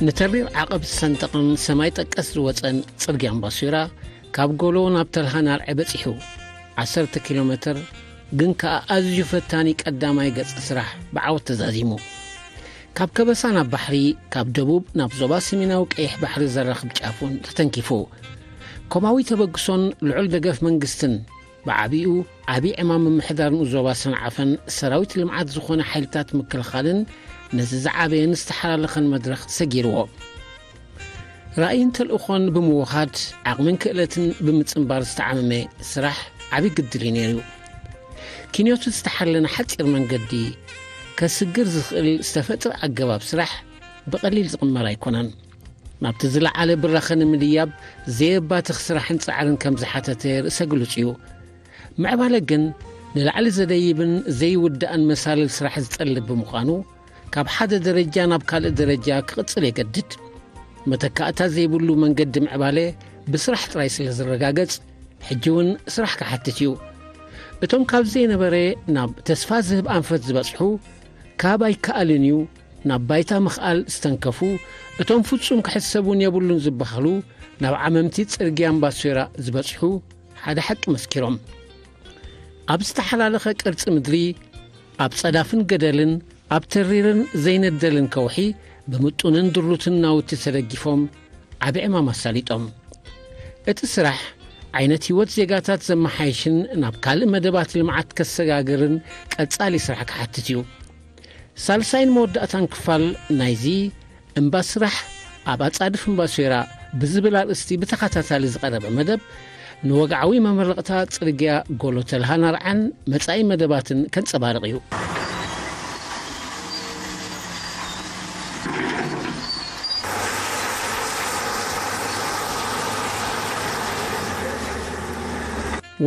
ንተሪር ዓቐብ ዝሰንጠቐን ሰማይ ጠቀስ ዝወጸን ጽርግያ ኣምባሱራ ካብ ጎሎ ናብ ተልሃ ናርዐ በጺሑ። ዓሰርተ ኪሎ ሜትር ግን ከኣ ኣዝዩ ፈታኒ ቀዳማይ ገጽ ስራሕ ብዓወት ተዛዚሙ። ካብ ከበሳ ናብ ባሕሪ፣ ካብ ደቡብ ናብ ዞባ ሰሜናዊ ቀይሕ ባሕሪ ዘራኽብ ጫፍ እውን ተተንኪፉ። ኮማዊ ተበግሶን ልዑል ደገፍ መንግስትን ብዓቢኡ ዓቢ ዕማም ምምሕዳር ንኡስ ዞባ ሰንዓፈን ሰራዊት ልምዓት ዝኾነ ሓይልታት ምክልኻልን ነዚ ዝዓበየን ዝተሓላለኸን መድረኽ ሰጊርዎ። ራእይን ተልእኾን ብምውሃድ ዓቕምን ክእለትን ብምጽንባር ዝተዓመመ ስራሕ ዓቢ ግድል እዩ ነይሩ። ኪንዮቱ ዝተሓለነ ሓጺር መንገዲ ከስግር ዝኽእል ዝተፈጥረ ኣገባብ ስራሕ ብቐሊል ዝቕመር ኣይኮነን። ናብቲ ዝለዓለ ብራኸ ንምድያብ ዘየባትኽ ስራሕን ጻዕርን ከም ዝሓተተ ርእሰ ግሉጽ እዩ። ምዕባለ ግን ንላዕሊ ዘደይብን ዘይውዳእን መሳልል ስራሕ ዝጠልብ ብምዃኑ፣ ካብ ሓደ ደረጃ ናብ ካልእ ደረጃ ክቕጽል የገድድ። መተካእታ ዘይብሉ መንገዲ ምዕባለ ብስራሕ ጥራይ ስለ ዝረጋገጽ፣ ሕጂ እውን ስራሕ ክሓትት እዩ። እቶም ካብ ዘይነበረ ናብ ተስፋ ዝህብ ኣንፈት ዝበጽሑ፣ ካብ ኣይከኣልን እዩ ናብ ባይታ ምኽኣል ዝተንከፉ፣ እቶም ፍጹም ክሕሰቡን የብሉን ዝበሃሉ፣ ናብ ዓመምቲ ጽርግያ ኣምባሶራ ዝበጽሑ ሓደ ሓቂ መስኪሮም። ኣብ ዝተሓላለኸ ቅርጺ ምድሪ፣ ኣብ ጸዳፍን ገደልን፣ ኣብ ተሪርን ዘይነደልን ከውሒ፣ ብምጡንን ድሩትን ናውቲ ተደጊፎም፣ ዓቢ ዕማም ኣሳሊጦም። እቲ ስራሕ፣ ዓይነት ህይወት ዜጋታት ዘመሓይሽን ናብ ካልእ መደባት ልምዓት ከሰጋግርን ቀጻሊ ስራሕ ክሓትት እዩ። ሳልሳይን መወዳእታን ክፋል ናይዚ እምባ ስራሕ ኣብ ኣጻድፍ እምባሶራ ብዝብል ኣርእስቲ ብተኸታታሊ ዝቐረበ መደብ፣ ንወግዓዊ መመረቕታ ጽርግያ ጎሎ ተልሃ ናርዓን መጻኢ መደባትን ከንጸባርቕ እዩ።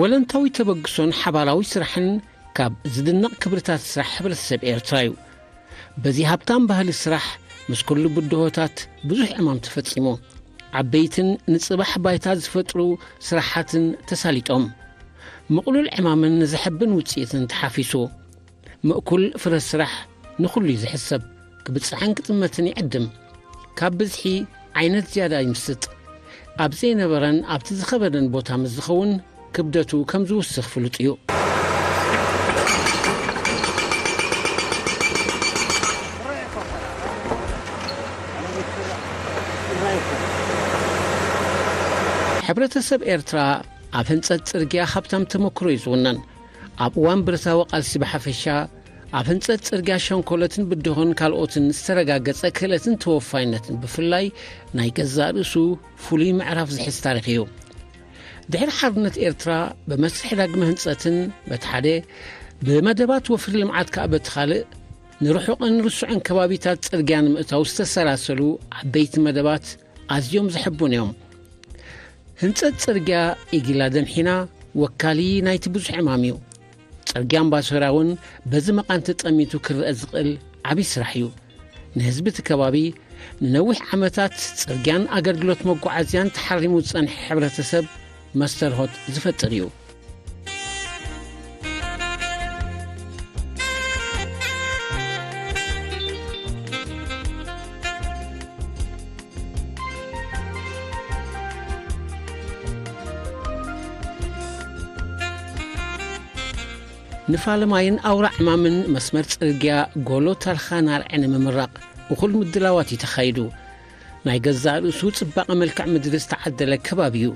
ወለንታዊ ተበግሶን ሓባራዊ ስራሕን ካብ ዝድነቕ ክብርታት ስራሕ ሕብረተሰብ ኤርትራ እዩ። በዚ ሃብታም ባህሊ ስራሕ፣ ምስ ኩሉ ብድሆታት ብዙሕ ዕማም ተፈጺሙ። ዓበይትን ንጽባሕ ባይታ ዝፈጥሩ ስራሓትን ተሳሊጦም። ምቕሉል ዕማምን ዘሐብን ውጽኢትን ተሓፊሱ። ምእኩል ፍረ ስራሕ ንኹሉ እዩ ዝሕሰብ፣ ክብጽሕን ክጥመትን ይዕድም። ካብ ብዝሒ ዓይነት ዝያዳ ይምስጥ። ኣብ ዘይነበረን ኣብቲ ዝኸበደን ቦታ ምስ ዝኸውን፣ ክብደቱ ከም ዝውስኽ ፍሉጥ እዩ። ሕብረተሰብ ኤርትራ ኣብ ህንጸት ጽርግያ ሃብታም ተመክሮ እዩ ዝውነን። ኣብ እዋን ብረታዊ ቃልሲ ብሓፈሻ፣ ኣብ ህንጸት ጽርግያ ሸንኮለትን ብድሆን ካልኦትን ዝተረጋገጸ ክእለትን ተወፋይነትን ብፍላይ ናይ ገዛእ ርእሱ ፍሉይ ምዕራፍ ዝሕዝ ታሪኽ እዩ። ድሕሪ ሓርነት ኤርትራ ብመስርሕ ዳግመ ህንጸትን በቲ ሓደ ብመደባት ወፍሪ ልምዓት ከኣ በቲ ካልእ ንርሑቕን ርሱዕን ከባቢታት ጽርግያ ንምእታው ዝተሰላሰሉ ዓበይቲ መደባት ኣዝዮም ዘሐቡን እዮም። ህንጸት ጽርግያ ኢጊላ ደምሒና ወካሊ ናይቲ ብዙሕ ዕማም እዩ። ጽርግያ ኣምባሶራ እውን በዚ መቓን ተጠሚቱ ክረአ ዝኽእል ዓቢ ስራሕ እዩ። ንህዝቢ እቲ ከባቢ ንነዊሕ ዓመታት ጽርግያን ኣገልግሎት መጓዓዝያን ተሓሪሙ ዝጸንሐ ሕብረተሰብ መስተርሆት ዝፈጥር እዩ። ንፋለማይን ኣውራ ዕማምን መስመር ጽርግያ ጎሎ ተርኻ ናርዐ ንምምራቕ እኹል ምድላዋት እዩ ተኻይዱ። ናይ ገዛእ ርእሱ ጽባቐ መልክዕ ምድሪ ዝተዓደለ ከባቢ እዩ።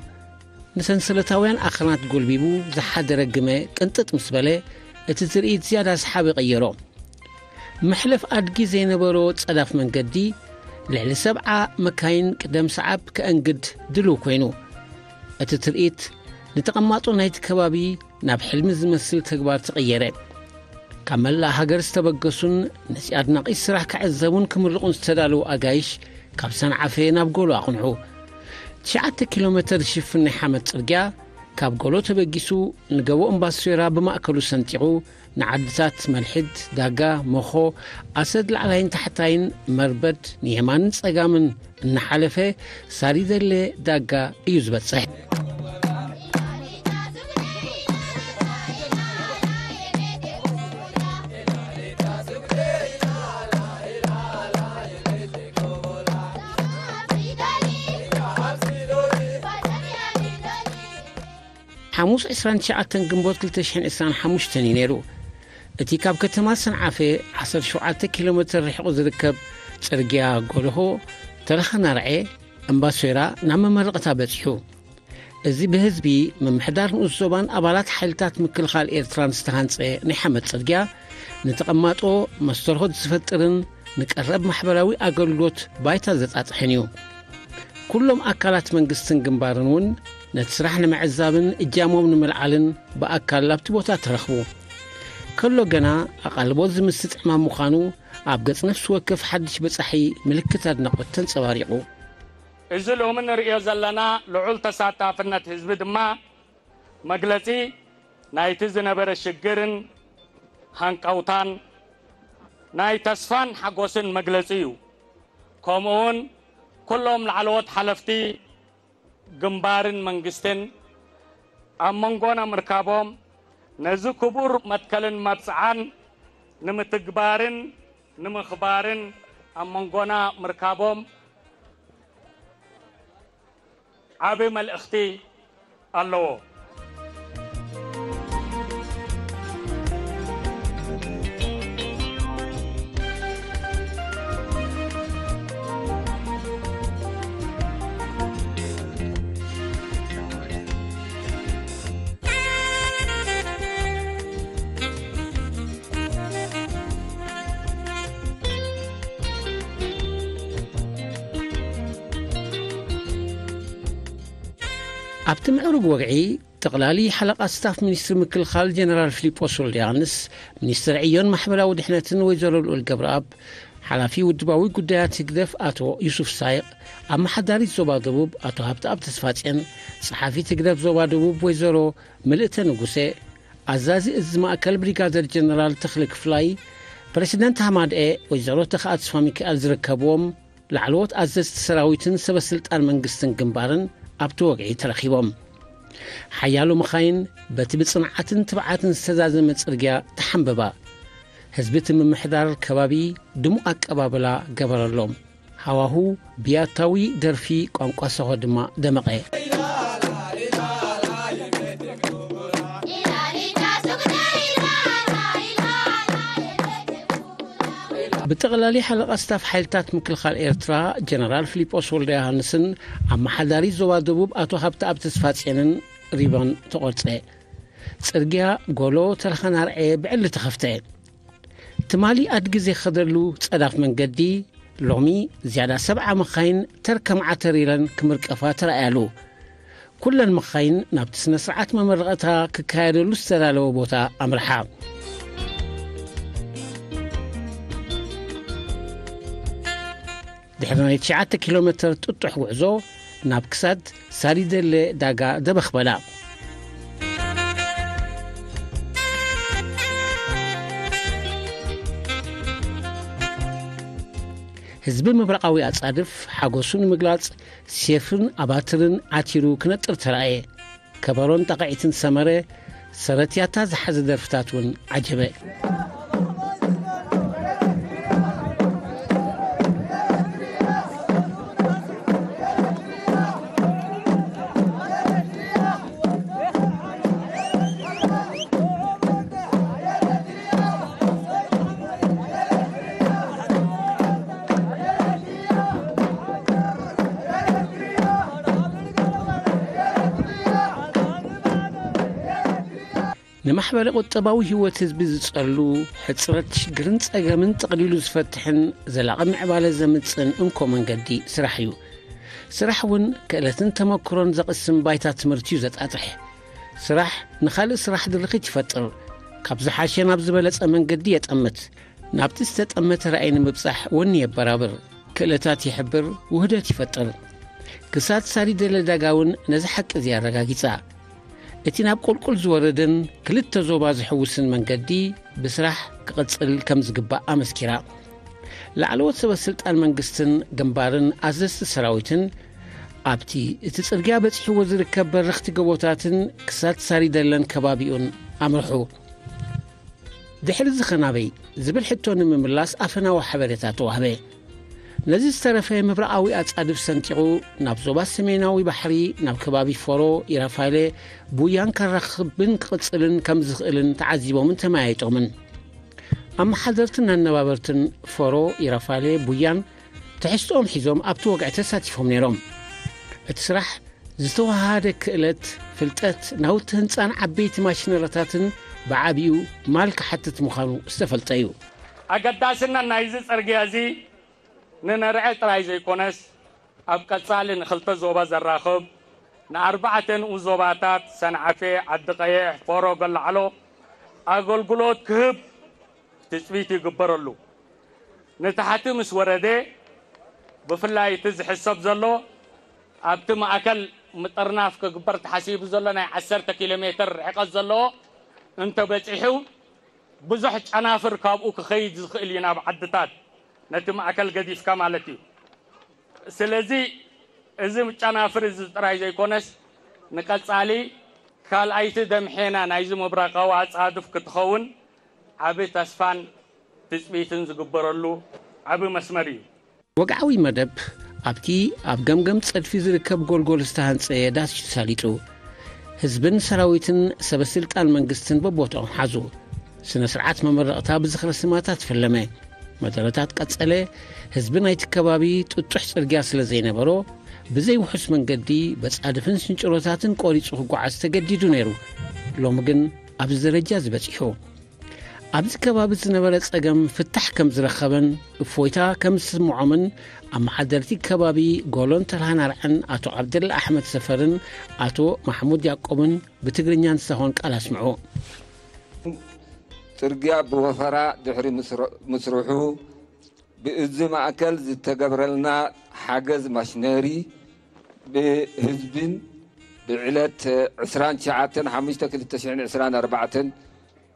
ንሰንሰለታውያን ኣኽራናት ጎልቢቡ ዝሓደረ ግመ ቅንጥጥ ምስ በለ፣ እቲ ትርኢት ዝያዳ ሰሓቢ ቀየሮ። መሕለፍ ኣድጊ ዘይነበሮ ጸዳፍ መንገዲ፣ ልዕሊ ሰብዓ መካይን ቅደም ሰዓብ ከእንግድ ድሉው ኮይኑ። እቲ ትርኢት ንተቐማጦ ናይቲ ከባቢ ናብ ሕልሚ ዝመስል ተግባር ተቐየረ። ካብ መላእ ሃገር ዝተበገሱን ነዚ ኣድናቒ ስራሕ ክዕዘቡን ክምርቑን ዝተዳለዉ ኣጋይሽ ካብ ሰንዓፈ ናብ ጎሎ ኣቕንዑ። ትሽዓተ ኪሎ ሜተር ዝሽፍን ናይ ሓመድ ጽርግያ ካብ ጎሎ ተበጊሱ ንገቦ እምባሶይራ ብማእከሉ ሰንጢቑ ንዓድታት መልሕድ፣ ዳጋ፣ መኾ፣ ኣሰድ ላዕላይን ታሕታይን፣ መርበድ ንየማንን ጸጋምን እናሓለፈ ሳሪደለ ዳጋ እዩ ዝበጽሕ። ሓሙስ ዕስራን ትሽዓተን ግንቦት ክልተ ሽሕን ዕስራን ሓሙሽተን እዩ ነይሩ። እቲ ካብ ከተማ ሰንዓፈ ዓሰርተ ሸውዓተ ኪሎ ሜትር ርሒቑ ዝርከብ ጽርግያ ጎልሆ ተረኸናርዐ እምባሶይራ ናብ መመረቕታ በጺሑ። እዚ ብህዝቢ ምምሕዳር ንኡስ ዞባን ኣባላት ሓይልታት ምክልኻል ኤርትራን ዝተሃንጸ ናይ ሓመድ ጽርግያ፣ ንተቐማጦ መስተርሆት ዝፈጥርን ንቀረብ ማሕበራዊ ኣገልግሎት ባይታ ዘጣጥሕን እዩ። ኩሎም ኣካላት መንግስትን ግንባርን እውን ነቲ ስራሕ ንምዕዛብን እጃሞም ንምልዓልን ብኣካል ኣብቲ ቦታ ተረኽቡ። ከሎ ገና ኣቓልቦ ዝምስጥ ዕማም ምዃኑ ኣብ ገጽ ነፍሲ ወከፍ ሓድሽ በጻሒ ምልክት ኣድናቖት ተንጸባሪቑ። እዚ ሎሚ ንርእዮ ዘለና ልዑል ተሳታፍነት ህዝቢ ድማ መግለጺ ናይቲ ዝነበረ ሽግርን ሃንቀውታን ናይ ተስፋን ሓጎስን መግለጺ እዩ። ከምኡውን ኩሎም ላዕለዎት ሓለፍቲ ግንባርን መንግስትን ኣብ መንጎና ምርካቦም ነዚ ክቡር መትከልን መብጽዓን ንምትግባርን ንምኽባርን ኣብ መንጎና ምርካቦም ዓቢ መልእኽቲ ኣለዎ። ኣብቲ ምዕሩግ ወግዒ፣ ጠቕላሊ ሓለቓ ስታፍ ሚኒስትሪ ምክልኻል ጀነራል ፊሊጶስ ወልደዮሃንስ፣ ሚኒስትር ዕዮን ማሕበራዊ ድሕነትን ወይዘሮ ልኡል ገብረኣብ፣ ሓላፊ ውድባዊ ጉዳያት ህግደፍ ኣቶ ዩሱፍ ሳይቕ፣ ኣመሓዳሪት ዞባ ደቡብ ኣቶ ሃብተኣብ ተስፋጽዮን፣ ጸሓፊት ህግደፍ ዞባ ደቡብ ወይዘሮ ምልእተ ንጉሴ፣ ኣዛዚ እዚ ማእከል ብሪጋደር ጀነራል ተኽለ ክፍላይ፣ ፕረሲደንት ሃማድኤ ወይዘሮ ተኽኣ ተስፋሚካኤል ዝርከብዎም፣ ላዕለዎት ኣዘዝቲ ሰራዊትን ሰበ ስልጣን መንግስትን ግንባርን ኣብቲ ወግዒ ተረኺቦም። ሓያሎ መኻይን በቲ ብጽንዓትን ትብዓትን ዝተዛዘመ ጽርግያ ተሓንበባ። ህዝቢ እቲ ምምሕዳር ከባቢ ድሙቕ ኣቀባብላ ገበረሎም። ሃዋሁ ብያታዊ ደርፊ ቋንቋ ሰሆ ድማ ደመቐ። ብጠቕላሊ ሓለቓ ስታፍ ሓይልታት ምክልኻል ኤርትራ ጀነራል ፊሊጶስ ወልደ ዮሃንስን ኣመሓዳሪ ዞባ ደቡብ ኣቶ ሃብተኣብ ተስፋጽዮንን ሪባን ተቖርጸ። ጽርግያ ጎሎ ተረኸናርዐ ብዕሊ ተኸፍተ። ትማሊ ኣድጊ ዘይኸደሉ ጸዳፍ መንገዲ ሎሚ ዝያዳ ሰብዓ መኻይን ተርከም ዓተር ኢለን ክምርቀፋ ተራእያሉ። ኩለን መኻይን ናብቲ ስነ ስርዓት መመረቐታ ክካየደሉ ዝተዳለወ ቦታ ኣምርሓ። ድሕሪ ናይ ትሽዓተ ኪሎ ሜትር ጥጡሕ ጉዕዞ ናብ ክሳድ ሳሪደለ ዳጋ ደበኽበላ። ህዝቢ ምብራቓዊ ኣጻድፍ ሓጎሱ ንምግላጽ ሴፍን ኣባትርን ዓቲሩ ክነጥር ተራእየ። ከበሮን ጣቕዒትን ሰመረ፣ ሰረትያታ ዝሓዘ ደርፍታት እውን ዓጀበ። ንማሕበረ ቁጠባዊ ህይወት ህዝቢ ዝጸሉ፣ ሕጽረት ሽግርን ጸገምን ጠቕሊሉ ዝፈትሕን ዘላቒ ምዕባለ ዘምጽእን እንኮ መንገዲ ስራሕ እዩ። ስራሕ እውን ክእለትን ተመክሮን ዘቕስም ባይታ ትምህርቲ እዩ ዘጣጥሕ። ስራሕ ንኻልእ ስራሕ ድርኺት ይፈጥር፣ ካብ ዝሓሸ ናብ ዝበለጸ መንገዲ የጠምት፣ ናብቲ ዝተጠመተ ራእይ ንምብጻሕ ወኒ የበራብር፣ ክእለታት ይሕብር፣ ውህደት ይፈጥር። ክሳድ ሳሪደለ ዳጋ እውን ነዚ ሓቂ እዚ ኣረጋጊጻ። እቲ ናብ ቁልቁል ዝወረደን ክልተ ዞባ ዝሕውስን መንገዲ ብስራሕ ክቕጽል ከም ዝግባእ ኣመስኪራ። ላዕለዎት ሰበ ስልጣን መንግስትን ግንባርን ኣዘዝቲ ሰራዊትን ኣብቲ እቲ ጽርግያ በጺሕዎ ዝርከብ በረኽቲ ጎቦታትን ክሳድ ሳሪደለን ከባቢኡን ኣምርሑ። ድሕሪ እዚ ኸናበይ ዝብል ሕቶ ንምምላስ ኣፈናዊ ሓበሬታ ተዋህበ። ነዚ ዝተረፈ ምብራቓዊ ኣጻድፍ ሰንጢቑ ናብ ዞባ ሰሜናዊ ባሕሪ፣ ናብ ከባቢ ፎሮ፣ ኢራፋይለ፣ ቡያን ከራኽብን ክቕጽልን ከም ዝኽእልን ተዓዚቦምን ተመያይጦምን። ኣመሓደርትን ኣነባበርትን ፎሮ፣ ኢራፋይለ፣ ቡያን ትሕዝቶኦም ሒዞም ኣብቲ ወግዒ ተሳቲፎም ነይሮም። እቲ ስራሕ ዝተወሃሃደ ክእለት፣ ፍልጠት፣ ናውቲ ህንጻን ዓበይቲ ማሽነሪታትን ብዓቢኡ ማል ክሓትት ምዃኑ ዝተፈልጠ እዩ። ኣገዳስነት ናይዚ ጽርግያ እዚ ንነርዐ ጥራይ ዘይኮነስ፣ ኣብ ቀጻሊ ንኽልተ ዞባ ዘራኽብ፣ ንኣርባዕተ ንኡስ ዞባታት ሰንዓፈ፣ ዓዲ ቀይሕ፣ ፎሮ ገላዕሎ ኣገልግሎት ክህብ ትጽቢት ይግበረሉ። ንታሕቲ ምስ ወረደ፣ ብፍላይ እቲ ዝሕሰብ ዘሎ፣ ኣብቲ ማእከል ምጥርናፍ ክግበር ተሓሲቡ ዘሎ ናይ ዓሰርተ ኪሎ ሜትር ርሕቀት ዘለዎ እንተበጺሑ፣ ብዙሕ ጨናፍር ካብኡ ክኸይድ ዝኽእል እዩ ናብ ዓድታት፣ ነቲ ማእከል ገዲፍካ ማለት እዩ። ስለዚ እዚ ጨናፍር እዚ ጥራይ ዘይኮነስ፣ ንቀጻሊ ካልኣይቲ ደምሔና ናይዚ ምብራቓዊ ኣጻድፍ ክትኸውን ዓቢ ተስፋን ትጽቢትን ዝግበረሉ ዓቢ መስመር እዩ። ወግዓዊ መደብ ኣብቲ ኣብ ገምገም ጸድፊ ዝርከብ ጎልጎል ዝተሃንጸ ዳስ እዩ ተሳሊጡ። ህዝብን ሰራዊትን ሰበ ስልጣን መንግስትን በቦታኦም ሓዙ። ስነ ስርዓት መመረቕታ ብዝኽሪ ስማታት ፈለመ። መደረታት ቀጸለ። ህዝቢ ናይቲ ከባቢ ጥጡሕ ጽርግያ ስለ ዘይነበሮ፣ ብዘይ ውሑስ መንገዲ በጻድፍን ስንጭሮታትን ቆሪጹ ክጓዓዝ ተገዲዱ ነይሩ። ሎሚ ግን ኣብዚ ደረጃ ዝበጺሑ። ኣብዚ ከባቢ ዝነበረ ጸገም ፍታሕ ከም ዝረኸበን እፎይታ ከም ዝስምዖምን ኣመሓደርቲ ከባቢ ጎሎን ተልሃናርዐን ኣቶ ዓብደላ ኣሕመድ ሰፈርን ኣቶ ማሕሙድ ያዕቆብን ብትግርኛን ሳሆን ቃል ኣስምዑ። ጽርግያ ብወፈራ ድሕሪ ምስር-፣ ምስርሑ፣ ብእዚ ማእከል ዝተገብረልና ሓገዝ ማሽነሪ ብህዝብን ብዕለት ዕስራን ትሽዓተን ሓሙሽተ ክልተ ሽሕን ዕስራን ኣርባዕተን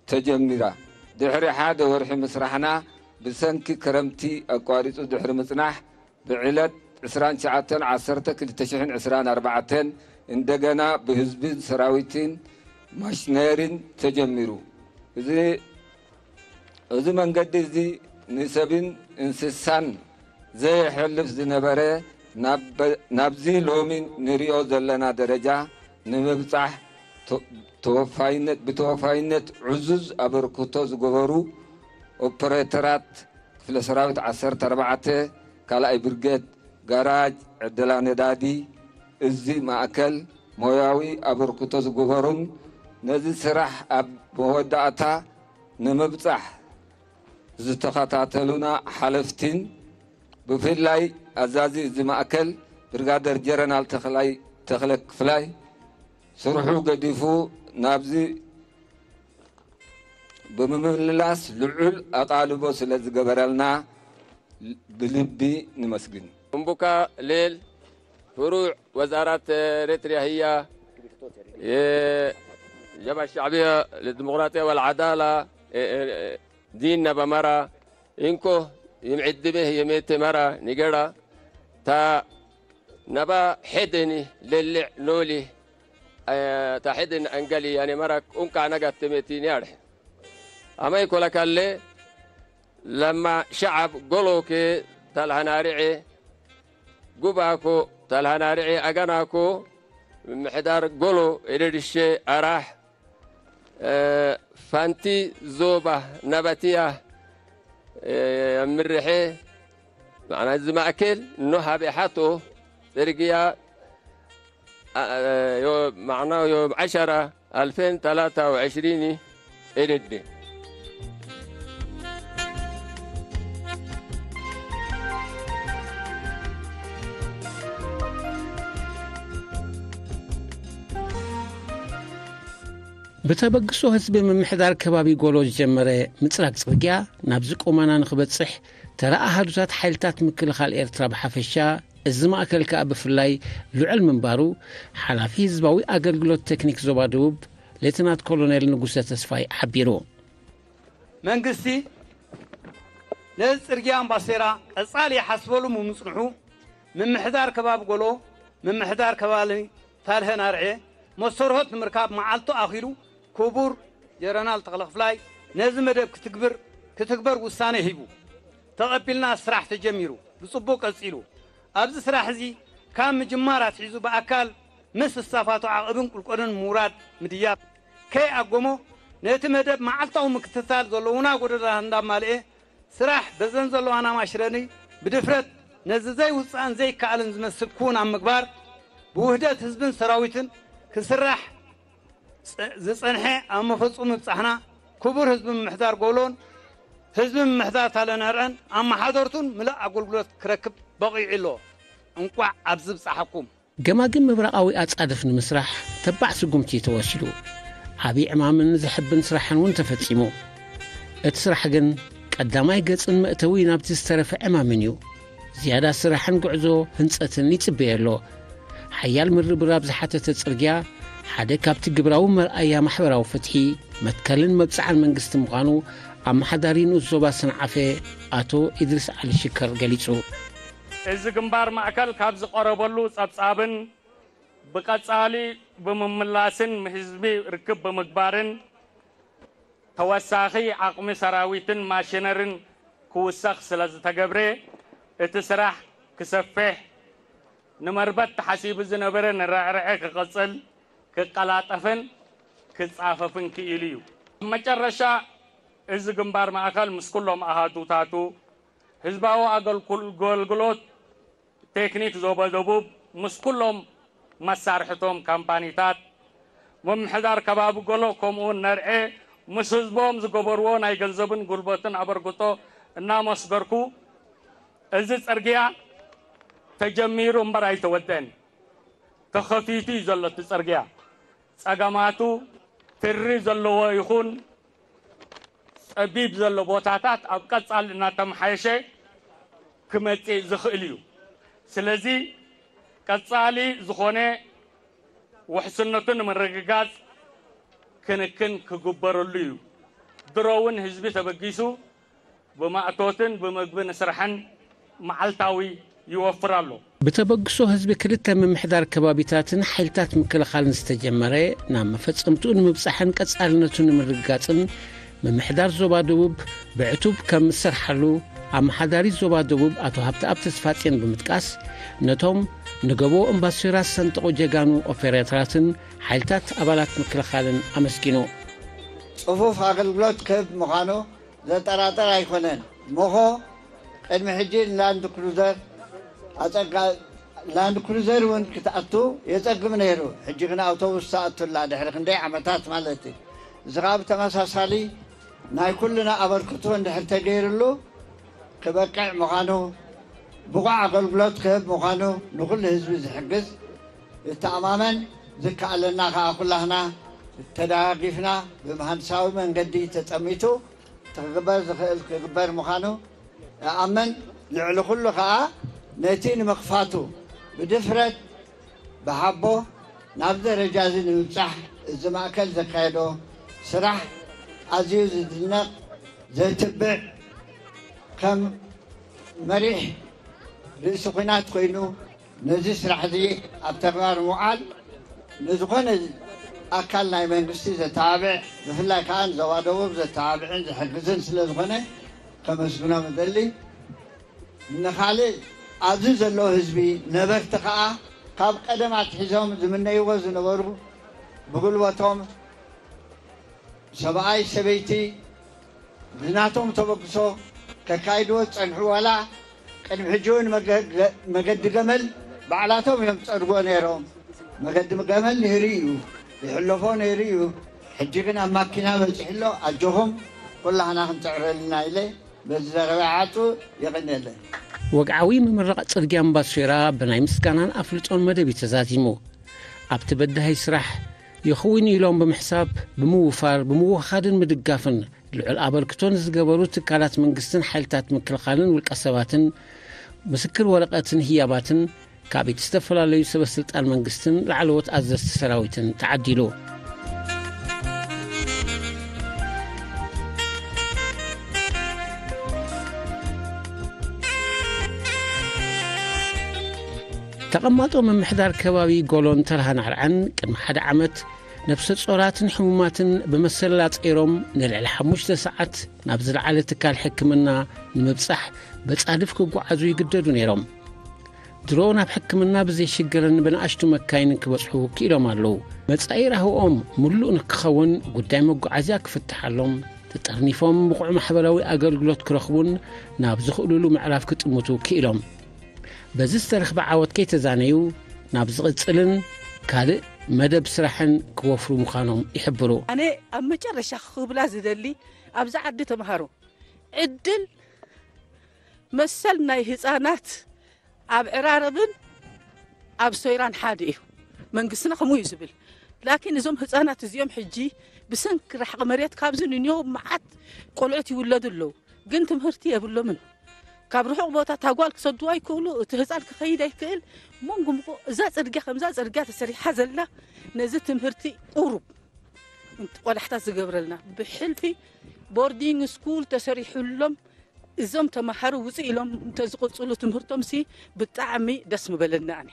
ተጀሚራ። ድሕሪ ሓደ ወርሒ ምስራሕና፣ ብሰንኪ ክረምቲ ኣቋሪጹ ድሕሪ ምጽናሕ፣ ብዕለት ዕስራን ትሽዓተን ዓሰርተ ክልተ ሽሕን ዕስራን ኣርባዕተን እንደገና ብህዝብን ሰራዊትን ማሽነሪን ተጀሚሩ። እዚ፣ እዚ መንገዲ እዚ ንሰብን እንስሳን ዘየሕልፍ ዝነበረ፣ ናብ፣ ናብዚ ሎሚ ንሪኦ ዘለና ደረጃ ንምብጻሕ ተ-፣ ተወፋይነት፣ ብተወፋይነት ዕዙዝ ኣበርክቶ ዝገበሩ ኦፐሬተራት ክፍለ ሰራዊት ዓሰርተ ኣርባዕተ ካልኣይ ብርጌድ፣ ጋራጅ፣ ዕደላ ነዳዲ፣ እዚ ማእከል ሞያዊ ኣበርክቶ ዝገበሩን ነዚ ስራሕ ኣብ መወዳእታ ንምብጻሕ ዝተኸታተሉና ሓለፍቲን፣ ብፍላይ ኣዛዚ እዚ ማእከል ብርጋደር ጀረናል ተኽላይ፣ ተኽለ ክፍላይ፣ ስርሑ ገዲፉ ናብዚ ብምምልላስ ልዑል ኣቓልቦ ስለ ዝገበረልና ብልቢ ንመስግን። እምቡካ ሌል ፍሩዕ ወዛራት ኤርትርያ ህያ የጀብሃ ሻዕብያ ለዲሞቅራጥያ ወልዓዳላ ዲን ነባ መራ እንኮ ይምዕድሜህ የሜቴ መራ ንገራ ታ ነባ ሐደኒ ለልዕ ኖሊ ታ ሐደኒ አንገሊ ያኔ መራ ቁንቃ ነጋት ተሜቲ ኒያርሕ አማይ ኮለካለ ለማ ሸዓብ ጎሎኬ ተልሃናርዔ ጉባኮ ተልሃናርዔ አገናኮ ምሕዳር ጎሎ ኤደድሼ ኣራሕ ፋንቲ ዞባ ነበትያ ምርሐ ማዕና እዚ ማእከል እኖ ሃበ ሓቶ ጽርግያ ማዕና ዮም ዓሸራ ኣልፌን ታላታ ወዕሽሪኒ ኤደደ። ብተበግሶ ህዝቢ ምምሕዳር ከባቢ ጎሎ ዝጀመረ ምጽራግ ጽርግያ ናብዚ ቁመና ንኽበጽሕ ተራ ኣሃዱታት ሓይልታት ምክልኻል ኤርትራ ብሓፈሻ፣ እዚ ማእከል ከኣ ብፍላይ ልዑል ምንባሩ ሓላፊ ህዝባዊ ኣገልግሎት ቴክኒክ ዞባ ደቡብ ሌተናት ኮሎኔል ንጉሰ ተስፋይ ሓቢሩ። መንግስቲ ነዚ ጽርግያ ኣምባሴራ ቀጻሊ ይሓስበሉ ምምጽንሑ ምምሕዳር ከባቢ ጎሎ፣ ምምሕዳር ከባቢ ታልሀ ናርዐ መሰርሆት ንምርካብ መዓልቱ ኣኺሉ ክቡር ጀረናል ተኽለክፍላይ ነዚ መደብ ክትግብር ክትግበር ውሳነ ሂቡ ተቐቢልና ስራሕ ተጀሚሩ ብጽቡቕ ቀጺሉ። ኣብዚ ስራሕ እዚ ካብ ምጅማር ኣትሒዙ ብኣካል ምስ ስታፋቱ ዓቐብን ቁልቆልን ምውራድ ምድያብ ከይኣጎሞ ነቲ መደብ መዓልታዊ ምክትታል ዘለውና ጎደና እንዳማልኤ ስራሕ በዘን ዘለዋና ማሽረኒ ብድፍረት ነዚ ዘይውፃእን ዘይከኣልን ዝመስል ክውን ኣብ ምግባር ብውህደት ህዝብን ሰራዊትን ክስራሕ ዝፀንሐ ኣብ መፈፁ ምብፃሕና ክቡር ህዝቢ ምምሕዳር ጎሎን ህዝቢ ምምሕዳር ታለነርዐን ኣመሓደርቱን ምልእ ኣገልግሎት ክረክብ በቒዑ ኣሎ። እንቋዕ ኣብዚ ብፃሓኩም። ገማግም ምብራቓዊ ኣጻድፍ ንምስራሕ ተባዕ ስጉምቲ ተወሲዱ። ዓቢ ዕማምን ዘሕብን ስራሕን እውን ተፈጺሙ። እቲ ስራሕ ግን ቀዳማይ ገጽን መእተዊ ናብቲ ዝተረፈ ዕማምን እዩ። ዝያዳ ስራሕን ጉዕዞ ህንጸትን ይጽበየ ኣሎ። ሓያል ምርብራብ ዝሓተተ ጽርግያ ሓደ ካብቲ ግብራዊ መርኣያ ማሕበራዊ ፍትሒ፣ መትከልን መብጽዓን መንግስቲ ምዃኑ ኣመሓዳሪ ንኡስ ዞባ ሰንዓፈ ኣቶ ኢድሪስ ዓሊ ሽከር ገሊጹ። እዚ ግንባር ማእከል ካብ ዝቐረበሉ ጸብጻብን ብቐጻሊ ብምምላስን ህዝቢ ርክብ ብምግባርን ተወሳኺ ዓቕሚ ሰራዊትን ማሽነርን ክውሰኽ ስለ ዝተገብረ እቲ ስራሕ ክሰፍሕ ንመርበት ተሓሲቡ ዝነበረ ንረዕርዐ ክቕጽል ክቀላጠፍን ክጻፈፍን ክኢሉ እዩ። ኣብ መጨረሻ እዚ ግንባር ማእከል ምስ ኩሎም ኣሃዱታቱ ህዝባዊ ኣገልግሎት ቴክኒክ ዞባ ደቡብ ምስ ኩሎም መሳርሕቶም ካምፓኒታት ምምሕዳር ከባቢ ጎሎ ከምኡውን ነርዔ ምስ ህዝቦም ዝገበርዎ ናይ ገንዘብን ጉልበትን ኣበርክቶ እናመስገርኩ እዚ ጽርግያ ተጀሚሩ እምበር ኣይተወደን ተኸፊቱ እዩ ዘሎ እቲ ጽርግያ ጸገማቱ ትሪ ዘለዎ ይኹን ጸቢብ ዘሎ ቦታታት ኣብ ቀጻሊ እናተመሓየሸ ክመጽእ ዝኽእል እዩ። ስለዚ ቀጻሊ ዝኾነ ውሕስነቱ ንምርግጋጽ ክንክን ክግበረሉ እዩ። ድሮ እውን ህዝቢ ተበጊሱ ብማእቶትን ብምግቢ ንስርሐን መዓልታዊ ይወፍር ኣሎ። ብተበግሶ ህዝቢ ክልተ ምምሕዳር ከባቢታትን ሓይልታት ምክልኻልን ዝተጀመረ ናብ መፈጸምትኡ ንምብጻሕን ቀጻልነቱ ንምርግጋጽን ምምሕዳር ዞባ ደቡብ ብዕቱብ ከም ዝሰርሓሉ ኣመሓዳሪ ዞባ ደቡብ ኣቶ ሃብተኣብ ተስፋጼን ብምጥቃስ ነቶም ንገቦ እምባሶራ ዝሰንጠቑ ጀጋኑ ኦፔሬተራትን ሓይልታት ኣባላት ምክልኻልን ኣመስጊኑ። ጽፉፍ ኣገልግሎት ክህብ ምዃኑ ዘጠራጥር ኣይኮነን። ሞኾ ቅድሚ ሕጂ ንላንድ ክሩዘር ኣጸጋ ላንድ ክሩዘር እውን ክትኣቱ የጸግም ነይሩ። ሕጂ ግን ኣውቶቡስ ትኣቱላ ድሕሪ ክንደይ ዓመታት ማለት እዩ። እዚ ከዓ ብተመሳሳሊ ናይ ኩልና ኣበርክቶ እንድሕር ተገይርሉ ክበቅዕ ምዃኑ፣ ብቑዕ ኣገልግሎት ክህብ ምዃኑ፣ ንኹሉ ህዝቢ ዝሕግዝ ዝተኣማመን ዝከኣለና ከዓ ኩላህና ተደጋጊፍና ብመሃንድሳዊ መንገዲ ተጸሚቱ እቲ ክግበር ዝኽእል ክግበር ምዃኑ እኣምን። ልዕሊ ኩሉ ከዓ ነቲ ንምኽፋቱ ብድፍረት ብሓቦ ናብ ደረጃ እዚ ንምብጻሕ እዚ ማእከል ዘካየዶ ስራሕ ኣዝዩ ዝድነቕ ዘትብዕ ከም መሪሕ ርእሲ ኲናት ኮይኑ ነዚ ስራሕ እዚ ኣብ ተግባር ምውዓል ንዝኾነ ኣካል ናይ መንግስቲ ዘተባብዕ ብፍላይ ከዓ ንዞባ ደቡብ ዘተባብዕን ዝሕግዝን ስለ ዝኾነ ከመስግኖም እደሊ። ንኻልእ ኣብዚ ዘሎ ህዝቢ ነበርቲ ከዓ ካብ ቀደም ኣትሒዞም ዝምነይዎ ዝነበሩ ብጉልበቶም ሰብኣይ ሰበይቲ ብናቶም ተበግሶ ከካይድዎ ዝጸንሑ ዋላ ቅድሚ ሕጂ እውን መገዲ ገመል ባዕላቶም እዮም ዝጸርግዎ ነይሮም። መገዲ ገመል ንህሪ እዩ። ይሕለፎ ነይሩ እዩ። ሕጂ ግን ኣብ ማኪና በፂሑ ኣሎ። ኣጆኹም፣ ኩላህና ክንፅዕረልና ኢለ በዚ ዘረባ ዓፁ። የቐንየለይ። ወግዓዊ ምምራቕ ጽርግያ እምባሶይራ ብናይ ምስጋናን ኣፍልጦን መደብ እዩ ተዛዚሙ። ኣብቲ በዳሂ ስራሕ ይኽውን ኢሎም ብምሕሳብ፣ ብምውፋር፣ ብምውኻድን ምድጋፍን ልዑል ኣበርክቶ ንዝገበሩ ትካላት መንግስትን ሓይልታት ምክልኻልን ውልቀ ሰባትን፣ ምስክር ወረቐትን ህያባትን ካብ ዝተፈላለዩ ሰበ ስልጣን መንግስትን ላዕለዎት ኣዘዝቲ ሰራዊትን ተዓዲሉ። ተቐማጦ ምምሕዳር ከባቢ ጎሎን ተልሃን ኣርዓን ቅድሚ ሓደ ዓመት ነብሰ ጾራትን ሕሙማትን ብመሰላ ጸይሮም ንልዕሊ ሓሙሽተ ሰዓት ናብ ዝለዓለ ትካል ሕክምና ንምብጻሕ በጻድፍ ክጓዓዙ ይግደዱ ነይሮም። ድሮ ናብ ሕክምና ብዘይ ሽግርን ብንኣሽቱ መካይንን ክበጽሑ ክኢሎም ኣለዉ። መጻኢ ራህኦም ምሉእ ንክኸውን ጉዳይ መጓዓዝያ ክፍትሓሎም፣ ተጠርኒፎም ብቑዕ ማሕበራዊ ኣገልግሎት ክረኽቡን ናብ ዝኽእሉሉ ምዕራፍ ክጥምቱ ክኢሎም። በዚ ዝተረኽበ ዓወት ከይተዛነዩ ናብ ዝቕጽልን ካልእ መደብ ስራሕን ክወፍሩ ምዃኖም ይሕብሩ። ኣነ ኣብ መጨረሻ ክብላ ዝደሊ ኣብዚ ዓዲ ተምሃሮ ዕድል መሰል ናይ ህፃናት ኣብ ዕራረብን ኣብ ሶይራን ሓደ እዩ። መንግስትና ከምኡ እዩ ዝብል። ላኪን እዞም ህፃናት እዚኦም ሕጂ ብሰንኪ ራሕቂ መሬት ካብዚ ንንዮ መዓት ቆልዑት ይውለዱ ኣለዉ፣ ግን ትምህርቲ የብሎምን። ካብ ርሑቕ ቦታ ታጓል ክሰድዋ ይክእሉ፣ እቲ ህፃን ክኸይድ ኣይክእል። መንጉምቁ እዛ ፅርግያ ከምዛ ፅርግያ ተሰሪሓ ዘላ ነዚ ትምህርቲ ቁሩብ ቆላሕታት ዝገብረልና ብሕልፊ ቦርዲንግ ስኩል ተሰሪሑሎም እዞም ተምሃሮ ውፅእ ኢሎም እንተዝቕፅሉ ትምህርቶም ሲ ብጣዕሚ ደስ ምበለኒ ኣነ።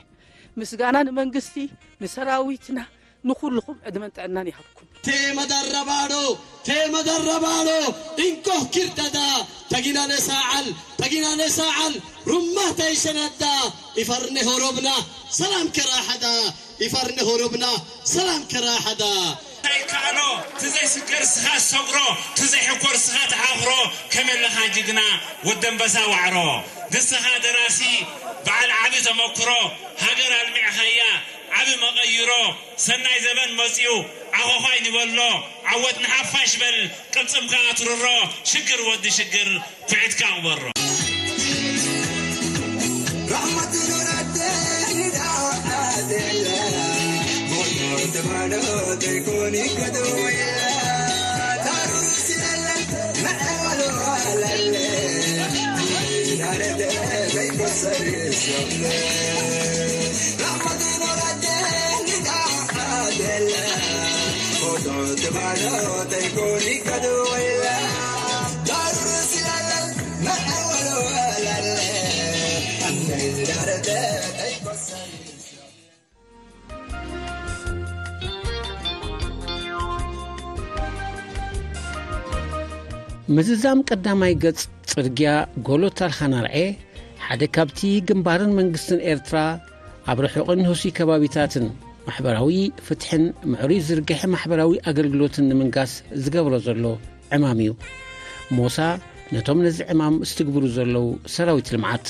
ምስጋና ንመንግስቲ፣ ንሰራዊትና፣ ንኹልኹም ዕድመን ጥዕናን ይሃብኩም። Teema darrabaadho, teema darrabaadho, inkoh kirdada, tagina ne saa'al, tagina ne saa'al, rumma taysenadda, ifarne horobna, salam kerahada, ifarne horobna, salam kerahada. ዘይከኣሎ ትዘይስገር ስኻ ሰግሮ ትዘይሕኮር ስኻ ተዓኽሮ ከመለኻ ጅግና ወደንበሳ ዋዕሮ ንስኻ ደራሲ በዓል ዓቢ ተመክሮ ሃገር ኣልሚዕኻያ ዓቢ መቐይሮ ሰናይ ዘበን መጽዩ ዓኾዃይ ንበሎ ዓወት ንሓፋሽ በል ቅልጽምካ ኣትርሮ ሽግር ወዲ ሽግር ኩዒትካ ቅበሮ። ምዝዛም ቀዳማይ ገጽ ጽርግያ ጎሎት ኣልኻናርዔ ሓደ ካብቲ ግንባርን መንግስትን ኤርትራ ኣብ ርሑቕን ህሱይ ከባቢታትን ማሕበራዊ ፍትሕን ምዕሩይ ዝርግሐ ማሕበራዊ ኣገልግሎትን ንምንጋስ ዝገብሮ ዘሎ ዕማም እዩ። ሞሳ ነቶም ነዚ ዕማም ዝትግብሩ ዘለዉ ሰራዊት ልምዓት